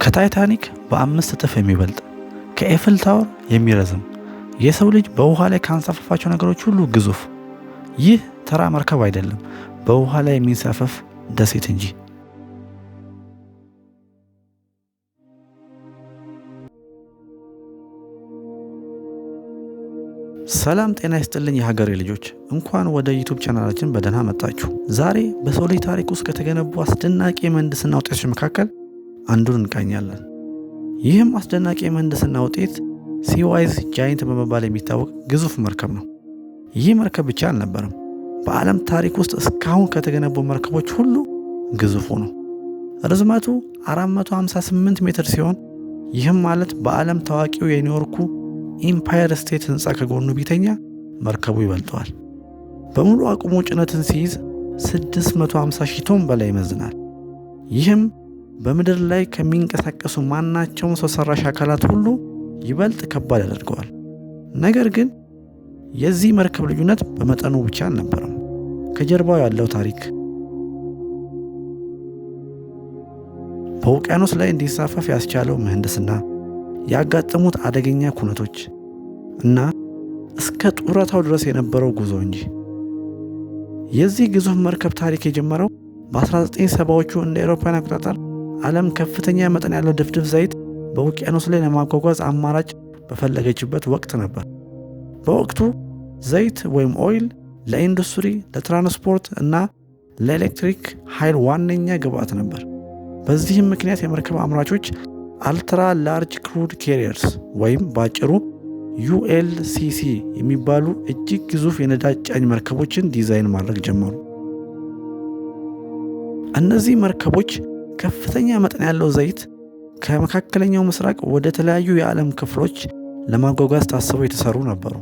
ከታይታኒክ በ5 እጥፍ የሚበልጥ፣ ከኤፍል ታወር የሚረዝም፣ የሰው ልጅ በውሃ ላይ ካንሳፈፋቸው ነገሮች ሁሉ ግዙፍ። ይህ ተራ መርከብ አይደለም፣ በውሃ ላይ የሚንሳፈፍ ደሴት እንጂ። ሰላም ጤና ይስጥልኝ የሀገሬ ልጆች፣ እንኳን ወደ YouTube ቻናላችን በደህና መጣችሁ። ዛሬ በሰው ልጅ ታሪክ ውስጥ ከተገነቡ አስደናቂ የምህንድስና ውጤቶች መካከል አንዱን እንቃኛለን። ይህም አስደናቂ የምህንድስና ውጤት Seawise Giant በመባል የሚታወቅ ግዙፍ መርከብ ነው። ይህ መርከብ ብቻ አልነበረም፣ በዓለም ታሪክ ውስጥ እስካሁን ከተገነቡ መርከቦች ሁሉ ግዙፉ ነው። ርዝመቱ 458 ሜትር ሲሆን ይህም ማለት በዓለም ታዋቂው የኒውዮርኩ ኢምፓየር ስቴት ህንፃ ከጎኑ ቢተኛ መርከቡ ይበልጠዋል። በሙሉ አቅሙ ጭነትን ሲይዝ 650 ሺህ ቶን በላይ ይመዝናል። ይህም በምድር ላይ ከሚንቀሳቀሱ ማናቸውም ሰው ሰራሽ አካላት ሁሉ ይበልጥ ከባድ ያደርገዋል። ነገር ግን የዚህ መርከብ ልዩነት በመጠኑ ብቻ አልነበረም። ከጀርባው ያለው ታሪክ፣ በውቅያኖስ ላይ እንዲንሳፈፍ ያስቻለው ምህንድስና፣ ያጋጠሙት አደገኛ ኩነቶች እና እስከ ጡረታው ድረስ የነበረው ጉዞ እንጂ። የዚህ ግዙፍ መርከብ ታሪክ የጀመረው በ1970ዎቹ እንደ አውሮፓውያን አቆጣጠር ዓለም ከፍተኛ መጠን ያለው ድፍድፍ ዘይት በውቅያኖስ ላይ ለማጓጓዝ አማራጭ በፈለገችበት ወቅት ነበር። በወቅቱ ዘይት ወይም oil ለኢንዱስትሪ፣ ለትራንስፖርት እና ለኤሌክትሪክ ኃይል ዋነኛ ግብዓት ነበር። በዚህም ምክንያት የመርከብ አምራቾች ultra large crude carriers ወይም በአጭሩ ULCC የሚባሉ እጅግ ግዙፍ የነዳጅ ጫኝ መርከቦችን ዲዛይን ማድረግ ጀመሩ። እነዚህ መርከቦች ከፍተኛ መጠን ያለው ዘይት ከመካከለኛው ምስራቅ ወደ ተለያዩ የዓለም ክፍሎች ለማጓጓዝ ታስበው የተሰሩ ነበሩ።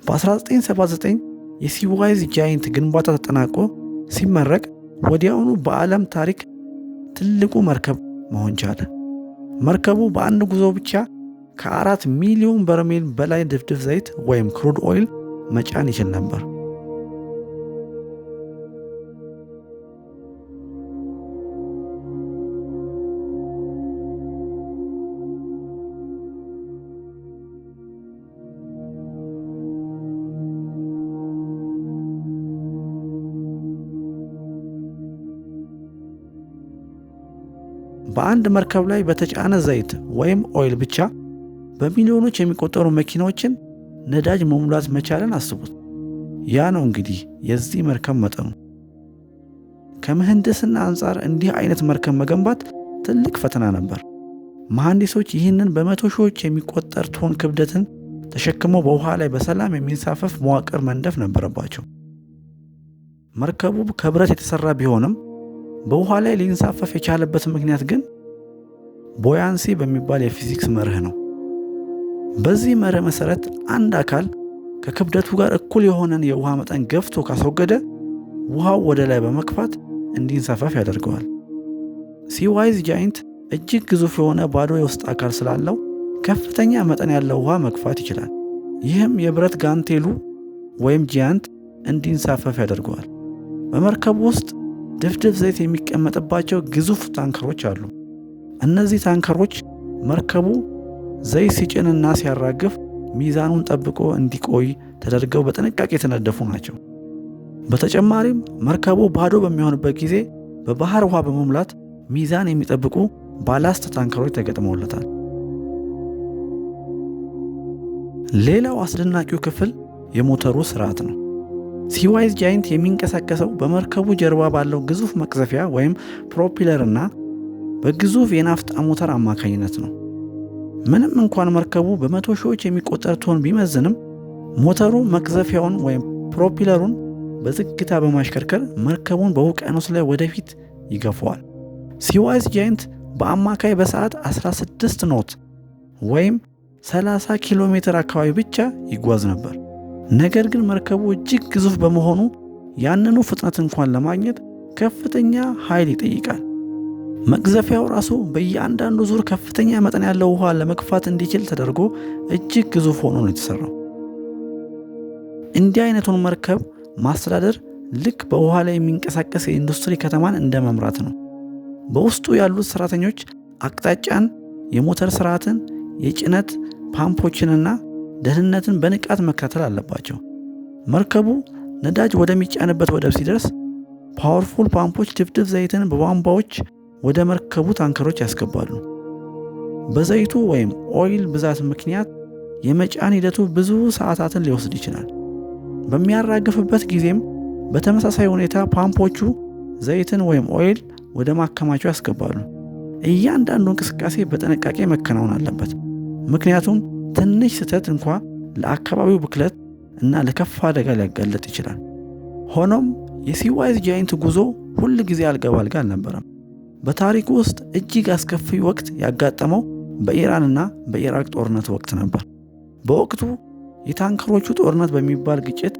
በ1979 የ Seawise Giant ግንባታ ተጠናቆ ሲመረቅ ወዲያውኑ በዓለም ታሪክ ትልቁ መርከብ መሆን ቻለ። መርከቡ በአንድ ጉዞ ብቻ ከ4 ሚሊዮን በርሜል በላይ ድፍድፍ ዘይት ወይም crude oil መጫን ይችል ነበር። በአንድ መርከብ ላይ በተጫነ ዘይት ወይም oil ብቻ በሚሊዮኖች የሚቆጠሩ መኪናዎችን ነዳጅ መሙላት መቻልን አስቡት። ያ ነው እንግዲህ የዚህ መርከብ መጠኑ። ከምህንድስና አንጻር እንዲህ አይነት መርከብ መገንባት ትልቅ ፈተና ነበር። መሐንዲሶች ይህንን በመቶ ሺዎች የሚቆጠር ቶን ክብደትን ተሸክሞ በውሃ ላይ በሰላም የሚንሳፈፍ መዋቅር መንደፍ ነበረባቸው። መርከቡ ከብረት የተሰራ ቢሆንም በውሃ ላይ ሊንሳፈፍ የቻለበት ምክንያት ግን buoyancy በሚባል የፊዚክስ መርህ ነው። በዚህ መርህ መሰረት አንድ አካል ከክብደቱ ጋር እኩል የሆነን የውሃ መጠን ገፍቶ ካስወገደ ውሃው ወደ ላይ በመግፋት እንዲንሳፈፍ ያደርገዋል። Seawise Giant እጅግ ግዙፍ የሆነ ባዶ የውስጥ አካል ስላለው ከፍተኛ መጠን ያለው ውሃ መግፋት ይችላል። ይህም የብረት ጋንቴሉ ወይም giant እንዲንሳፈፍ ያደርገዋል። በመርከቡ ውስጥ ድፍድፍ ዘይት የሚቀመጥባቸው ግዙፍ ታንከሮች አሉ። እነዚህ ታንከሮች መርከቡ ዘይት ሲጭንና ሲያራግፍ ሚዛኑን ጠብቆ እንዲቆይ ተደርገው በጥንቃቄ የተነደፉ ናቸው። በተጨማሪም መርከቡ ባዶ በሚሆንበት ጊዜ በባህር ውሃ በመሙላት ሚዛን የሚጠብቁ ballast ታንከሮች ተገጥመውለታል። ሌላው አስደናቂው ክፍል የሞተሩ ስርዓት ነው። Seawise Giant የሚንቀሳቀሰው በመርከቡ ጀርባ ባለው ግዙፍ መቅዘፊያ ወይም propeller እና በግዙፍ የናፍጣ ሞተር አማካኝነት ነው። ምንም እንኳን መርከቡ በመቶ ሺዎች የሚቆጠር ቶን ቢመዝንም ሞተሩ መቅዘፊያውን ወይም propeller ኡን በዝግታ በማሽከርከር መርከቡን በውቅያኖስ ላይ ወደፊት ይገፋዋል። Seawise Giant በአማካይ በሰዓት 16 knot ወይም 30 ኪሎ ሜትር አካባቢ ብቻ ይጓዝ ነበር። ነገር ግን መርከቡ እጅግ ግዙፍ በመሆኑ ያንኑ ፍጥነት እንኳን ለማግኘት ከፍተኛ ኃይል ይጠይቃል። መቅዘፊያው ራሱ በእያንዳንዱ ዙር ከፍተኛ መጠን ያለው ውሃ ለመግፋት እንዲችል ተደርጎ እጅግ ግዙፍ ሆኖ ነው የተሰራው። እንዲህ አይነቱን መርከብ ማስተዳደር ልክ በውሃ ላይ የሚንቀሳቀስ የኢንዱስትሪ ከተማን እንደ መምራት ነው። በውስጡ ያሉት ሰራተኞች አቅጣጫን፣ የሞተር ስርዓትን፣ የጭነት ፓምፖችንና ደህንነትን በንቃት መከታተል አለባቸው። መርከቡ ነዳጅ ወደሚጫንበት ወደብ ሲደርስ powerful ፓምፖች ድፍድፍ ዘይትን በቧንቧዎች ወደ መርከቡ ታንከሮች ያስገባሉ። በዘይቱ ወይም oil ብዛት ምክንያት የመጫን ሂደቱ ብዙ ሰዓታትን ሊወስድ ይችላል። በሚያራግፍበት ጊዜም በተመሳሳይ ሁኔታ ፓምፖቹ ዘይትን ወይም oil ወደ ማከማቻው ያስገባሉ። እያንዳንዱ እንቅስቃሴ በጥንቃቄ መከናወን አለበት፣ ምክንያቱም ትንሽ ስህተት እንኳ ለአካባቢው ብክለት እና ለከፋ አደጋ ሊያጋልጥ ይችላል። ሆኖም የ Seawise Giant ጉዞ ሁል ጊዜ አልጋ ባልጋ አልነበረም። በታሪኩ ውስጥ እጅግ አስከፊ ወቅት ያጋጠመው በኢራንና በኢራቅ ጦርነት ወቅት ነበር። በወቅቱ የታንከሮቹ ጦርነት በሚባል ግጭት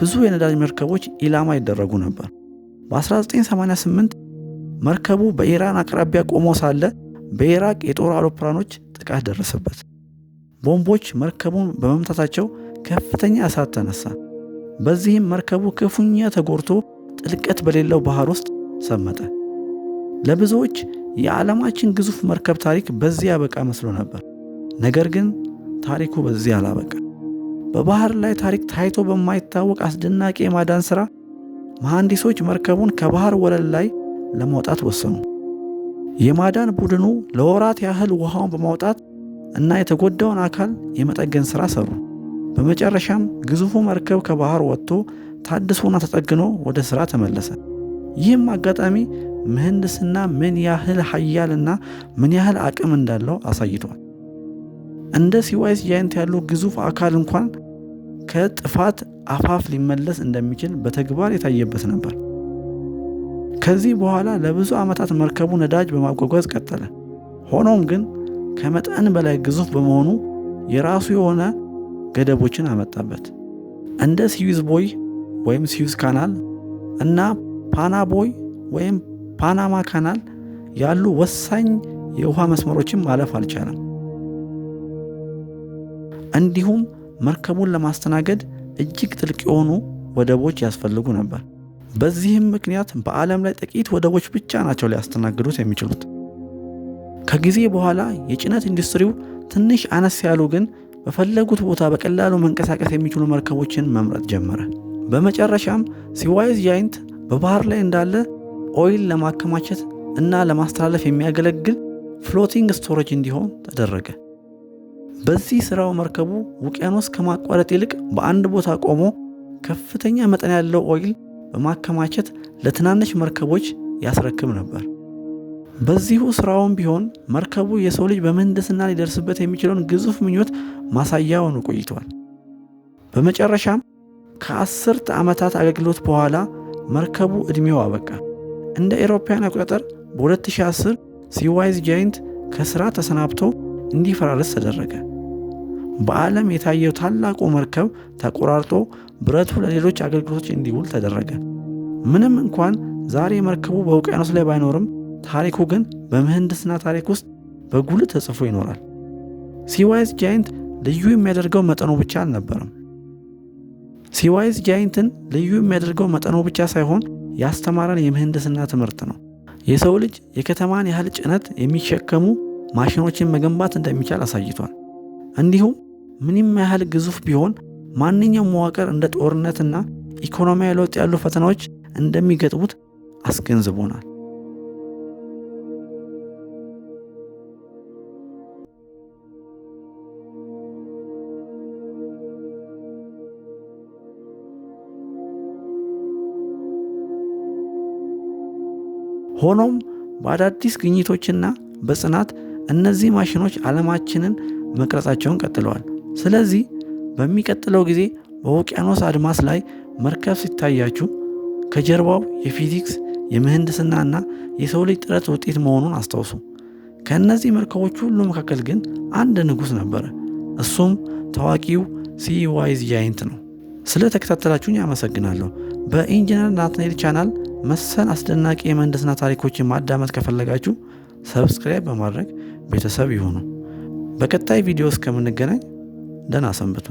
ብዙ የነዳጅ መርከቦች ኢላማ ይደረጉ ነበር። በ1988 መርከቡ በኢራን አቅራቢያ ቆሞ ሳለ በኢራቅ የጦር አውሮፕላኖች ጥቃት ደረሰበት። ቦምቦች መርከቡን በመምታታቸው ከፍተኛ እሳት ተነሳ። በዚህም መርከቡ ክፉኛ ተጎድቶ ጥልቀት በሌለው ባህር ውስጥ ሰመጠ። ለብዙዎች የዓለማችን ግዙፍ መርከብ ታሪክ በዚህ ያበቃ መስሎ ነበር። ነገር ግን ታሪኩ በዚህ አላበቃ። በባህር ላይ ታሪክ ታይቶ በማይታወቅ አስደናቂ የማዳን ሥራ መሐንዲሶች መርከቡን ከባህር ወለል ላይ ለማውጣት ወሰኑ። የማዳን ቡድኑ ለወራት ያህል ውሃውን በማውጣት እና የተጎዳውን አካል የመጠገን ሥራ ሰሩ። በመጨረሻም ግዙፉ መርከብ ከባህር ወጥቶ ታድሶና ተጠግኖ ወደ ሥራ ተመለሰ። ይህም አጋጣሚ ምህንድስና ምን ያህል ኃያልና ምን ያህል አቅም እንዳለው አሳይቷል። እንደ Seawise Giant ያሉ ግዙፍ አካል እንኳን ከጥፋት አፋፍ ሊመለስ እንደሚችል በተግባር የታየበት ነበር። ከዚህ በኋላ ለብዙ ዓመታት መርከቡ ነዳጅ በማጓጓዝ ቀጠለ። ሆኖም ግን ከመጠን በላይ ግዙፍ በመሆኑ የራሱ የሆነ ገደቦችን አመጣበት። እንደ ስዊዝ ቦይ ወይም Suez Canal እና ፓና ቦይ ወይም Panama Canal ያሉ ወሳኝ የውሃ መስመሮችን ማለፍ አልቻለም። እንዲሁም መርከቡን ለማስተናገድ እጅግ ጥልቅ የሆኑ ወደቦች ያስፈልጉ ነበር። በዚህም ምክንያት በዓለም ላይ ጥቂት ወደቦች ብቻ ናቸው ሊያስተናግዱት የሚችሉት። ከጊዜ በኋላ የጭነት ኢንዱስትሪው ትንሽ አነስ ያሉ ግን በፈለጉት ቦታ በቀላሉ መንቀሳቀስ የሚችሉ መርከቦችን መምረጥ ጀመረ። በመጨረሻም Seawise Giant በባህር ላይ እንዳለ oil ለማከማቸት እና ለማስተላለፍ የሚያገለግል floating storage እንዲሆን ተደረገ። በዚህ ስራው መርከቡ ውቅያኖስ ከማቋረጥ ይልቅ በአንድ ቦታ ቆሞ ከፍተኛ መጠን ያለው oil በማከማቸት ለትናንሽ መርከቦች ያስረክብ ነበር። በዚሁ ስራውም ቢሆን መርከቡ የሰው ልጅ በምህንድስና ሊደርስበት የሚችለውን ግዙፍ ምኞት ማሳያ ሆኖ ቆይቷል። በመጨረሻም ከ10 ዓመታት አገልግሎት በኋላ መርከቡ ዕድሜው አበቃ። እንደ አውሮፓውያን አቆጣጠር በ2010 Seawise Giant ከስራ ተሰናብቶ እንዲፈራረስ ተደረገ። በዓለም የታየው ታላቁ መርከብ ተቆራርጦ ብረቱ ለሌሎች አገልግሎቶች እንዲውል ተደረገ። ምንም እንኳን ዛሬ መርከቡ በውቅያኖስ ላይ ባይኖርም ታሪኩ ግን በምህንድስና ታሪክ ውስጥ በጉልህ ተጽፎ ይኖራል። Seawise Giant ልዩ የሚያደርገው መጠኑ ብቻ አልነበረም። Seawise Giant ን ልዩ የሚያደርገው መጠኑ ብቻ ሳይሆን ያስተማረን የምህንድስና ትምህርት ነው። የሰው ልጅ የከተማን ያህል ጭነት የሚሸከሙ ማሽኖችን መገንባት እንደሚቻል አሳይቷል። እንዲሁም ምንም ያህል ግዙፍ ቢሆን ማንኛውም መዋቅር እንደ ጦርነትና ኢኮኖሚያዊ ለውጥ ያሉ ፈተናዎች እንደሚገጥሙት አስገንዝቦናል። ሆኖም በአዳዲስ ግኝቶችና በጽናት እነዚህ ማሽኖች ዓለማችንን መቅረጻቸውን ቀጥለዋል። ስለዚህ በሚቀጥለው ጊዜ በውቅያኖስ አድማስ ላይ መርከብ ሲታያችሁ ከጀርባው የፊዚክስ፣ የምህንድስናና የሰው ልጅ ጥረት ውጤት መሆኑን አስታውሱ። ከእነዚህ መርከቦች ሁሉ መካከል ግን አንድ ንጉሥ ነበረ። እሱም ታዋቂው Seawise Giant ነው። ስለ ተከታተላችሁኝ አመሰግናለሁ። በኢንጂነር ናትናኤል ቻናል መሰል አስደናቂ የምህንድስና ታሪኮችን ማዳመጥ ከፈለጋችሁ subscribe በማድረግ ቤተሰብ ይሁኑ። በቀጣይ ቪዲዮ እስከምንገናኝ ደህና ሰንብቱ።